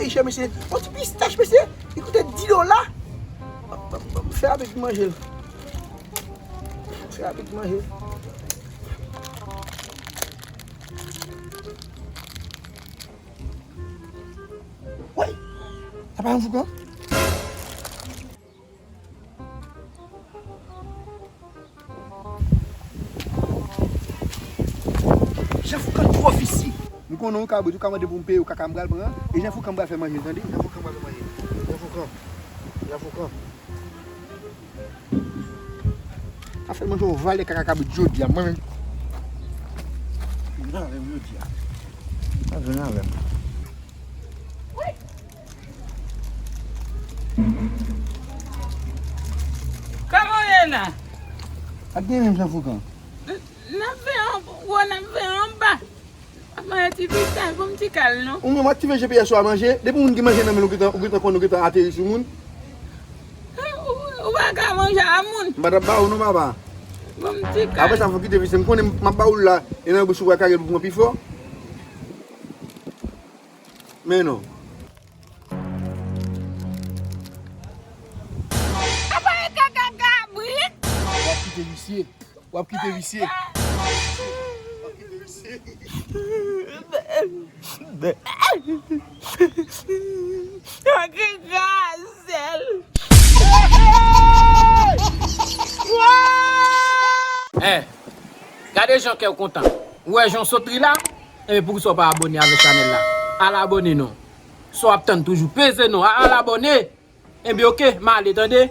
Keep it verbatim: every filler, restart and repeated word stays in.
Li chè, mesye. Yon ti pistach, mesye. Li koute dis dola. M, m, m fè avèk manje l. M fè avèk manje l. Woy! Sa pa yon foukan? Jan Foukan twò visye. M konnen w kabrit, ou ka mande pou m peye w kaka m pral pran. E jan Foukan m pral fè manje, tande? Jan Foukan m pral fè manje. Jan Foukan. Jan Foukan. A fè manje yon valè kaka kabrit jodi a, mwen menm. Vin avè m jodi a. A vin avè m. Kòman w ye la? Ak gen menm jan Foukan. N ap fè anwo, n ap fè anba. Ap manje ti pistach, bon m ti kal non. Ou menm w aktive G P S ou a manje. Depi moun gen manje nan men l, ou gentan, ou gentan konn ou gentan ateri sou moun. Ou, ou pa ka manje a moun. M pa t ap ba ou non, papa. Bon m ti kal. Apre sa, fò kite visye. M konnen m ap ba ou l la. E nan bouch ou pral kage l pou pran pi fò. Men non. Apa e kaka kabrit? W ap kite visye. W ap kite visye. W ap kite visye. Kaka sèl. Eh, gade jan kè w kontan. Ou wè jan w sot ri la? Enben, poukisa w pa abòne avèk chanèl la? Al abòne non. Sa w ap tann toujou? Peze non, al abòne. Enben, oke, m ale, tande.